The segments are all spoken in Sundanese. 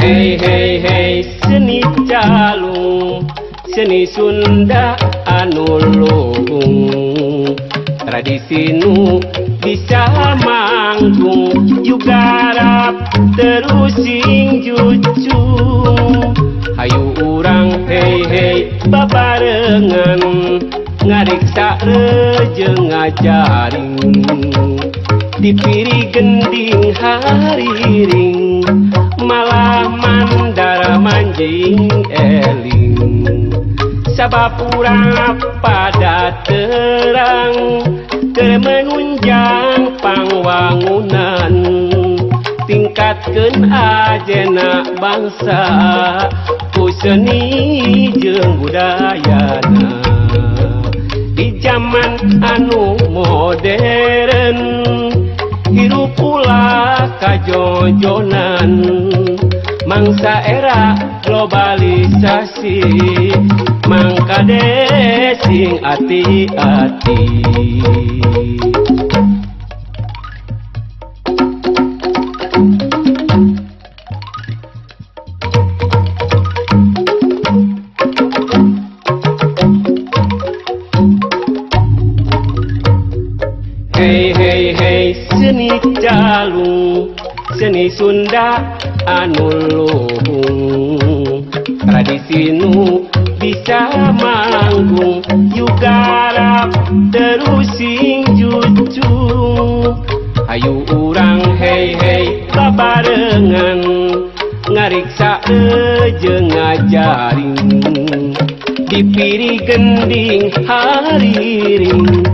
Hey hey hey seni calung, seni Sunda anu luhung, tradisi nu bisa manggung juga terus sing jucung. Hayu urang hey hey babarengan, ngariksa jeung ngajaring, dipiri gending hariring, malah mandara manjing eling. Sabab urang pada terang, keur menunjang pangwangunan, tingkatkeun ajena bangsa ku seni jeung budayana. Di zaman anu modern, hirup ulah kajojonan, mangsa era globalisasi, mangkade sing ati-ati. Hey hey hey seni calung, seni Sunda anu luhung, tradisi nu bisa manggung juga terus sing jucung. Hayu urang hey hey babarengan, ngariksa jeung ngajaring, dipiri gending hariring,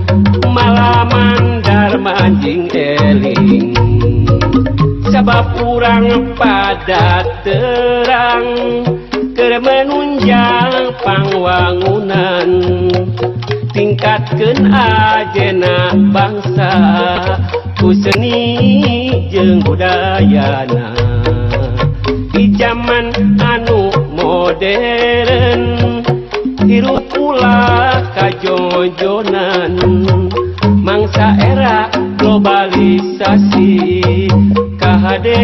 malah mandar manjing eling. Sabab urang pada terang, keur menunjang pangwangunan, tingkatkeun ajena bangsa ku seni jeung budayana. Di zaman anu modern, hirup ulah kajojonan, mangsa era globalisasi, kahade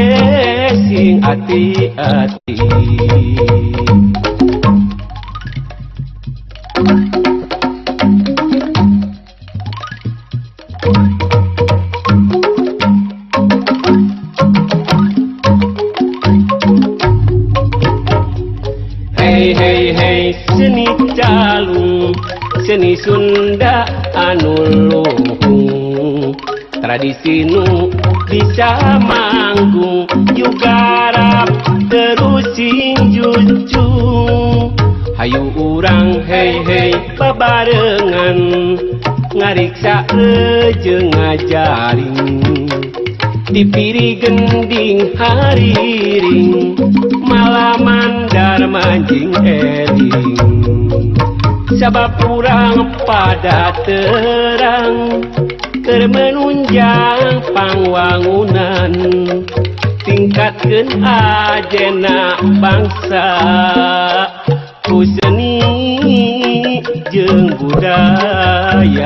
sing ati-ati. Hey hey hey seni calung, seni Sunda anu luhung, tradisi nu bisa manggung juga terus sing jucung. Hayu urang hey hey babarengan, ngariksa jeung ngajaring, dipiri gending hariring, malah mandar manjing eling. Sabab urang pada terang, keur menunjang pangwangunan, tingkatkeun ajena bangsa ku seni jeung budayana.